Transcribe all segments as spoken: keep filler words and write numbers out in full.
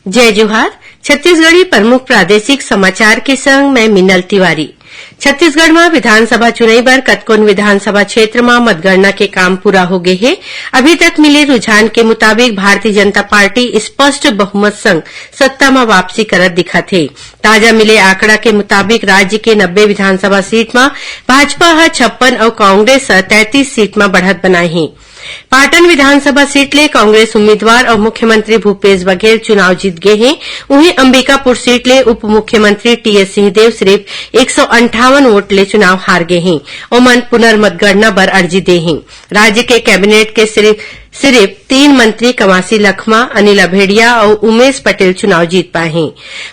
जय जोहार। छत्तीसगढ़ी प्रमुख प्रादेशिक समाचार के संग मैं मिनल तिवारी। छत्तीसगढ़ म विधानसभा चुनई बर कतकोन विधानसभा क्षेत्र म मतगणना के काम पूरा हो गे हे। अभी तक मिले रुझान के मुताबिक भारतीय जनता पार्टी स्पष्ट बहुमत संग सत्ता म वापसी करत दिखत हे। ताजा मिले आंकड़ा के मुताबिक राज्य के नब्बे विधानसभा सीट म भाजपा ह छप्पन अउ कांग्रेस ह तैंतीस सीट म बढ़त बनाए हे। पाटन विधानसभा सीट ले कांग्रेस उम्मीदवार अउ मुख्यमंत्री भूपेश बघेल चुनाव जीत गे हे। उहें, अंबिकापुर सीट ले उप मुख्यमंत्री टीएस सिंहदेव सिर्फ एक सौ अंठावन वोट ले चुनाव हार गे हे। ओमन पुनर्मतगणना बर अर्जी दे हे। राज्य के कैबिनेट के सिर्फ, सिर्फ तीन मंत्री कमासी लखमा, अनिला भेड़िया अउ उमेश पटेल चुनाव जीत पाए हे।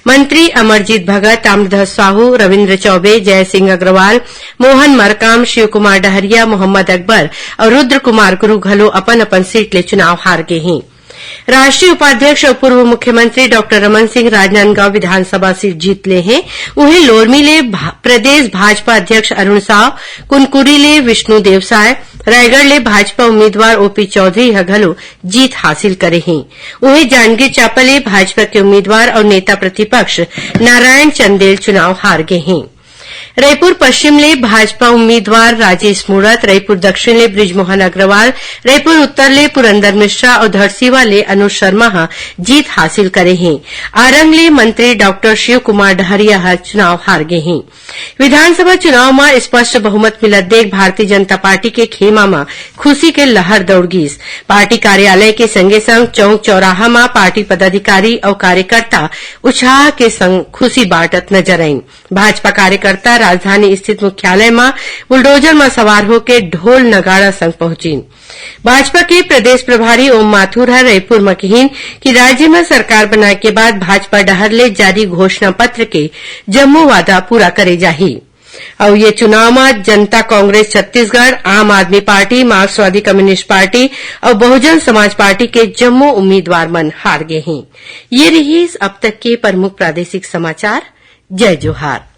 मंत्री अमरजीत भगत, ताम्रध्वज साहू, रविंद्र चौबे, जय सिंह अग्रवाल, मोहन मरकाम, शिव कुमार डहरिया, मोहम्मद अकबर अउ रुद्र कुमार गुरु घलो अपन-अपन सीट ले चुनाव हार गे हे। राष्ट्रीय उपाध्यक्ष अउ पूर्व मुख्यमंत्री डॉक्टर रमन सिंह राजनांदगांव विधानसभा सीट जीत ले हे। उहें, लोरमी ले भा-, प्रदेश भाजपा अध्यक्ष अरुण साव, कुनकुरी ले विष्णु देवसाय, रायगढ़ ले भाजपा उम्मीदवार ओपी चौधरी ह घलो जीत हासिल करे हे। उहें, जांजगीर चांपा ले भाजपा के उम्मीदवार अउ नेता प्रतिपक्ष नारायण चंदेल चुनाव हार गे हे। रईपुर पश्चिम ले भाजपा उम्मीदवार राजेश मूणत, रईपुर दक्षिण ले बृजमोहन अग्रवाल, रईपुर उत्तर ले पुरंदर मिश्रा अउ धरसीवा ले अनुज शर्मा ह जीत हासिल करे हे। आरंग ले मंत्री डॉक्टर शिव कुमार डहरिया ह चुनाव हार गे हे। विधानसभा चुनाव म स्पष्ट बहुमत मिलत देख भारतीय जनता पार्टी के खेमा म खुशी के लहर दौड़ गीस। पार्टी कार्यालय के संगे संग चौक चौराहा म पार्टी पदाधिकारी अउ कार्यकर्ता उत्साह के संग खुशी बांटत नजर आइन। भाजपा कार्यकर्ता राजधानी स्थित मुख्यालय म बुलडोजर म सवार होके ढोल नगाड़ा संग पहुंचिन। भाजपा के प्रदेश प्रभारी ओम माथुर ह रईपुर म किहिन कि राज्य म सरकार बनाए के बाद भाजपा डहर ले जारी घोषणा पत्र के जम्मो वादा पूरा करे जाही। अउ ये चुनाव म जनता कांग्रेस छत्तीसगढ़, आम आदमी पार्टी, मार्क्सवादी कम्युनिस्ट पार्टी अउ बहुजन समाज पार्टी के जम्मो उम्मीदवार मन हार गे हें। ये रिहिस अब तक के प्रमुख प्रादेशिक समाचार। जय जोहार।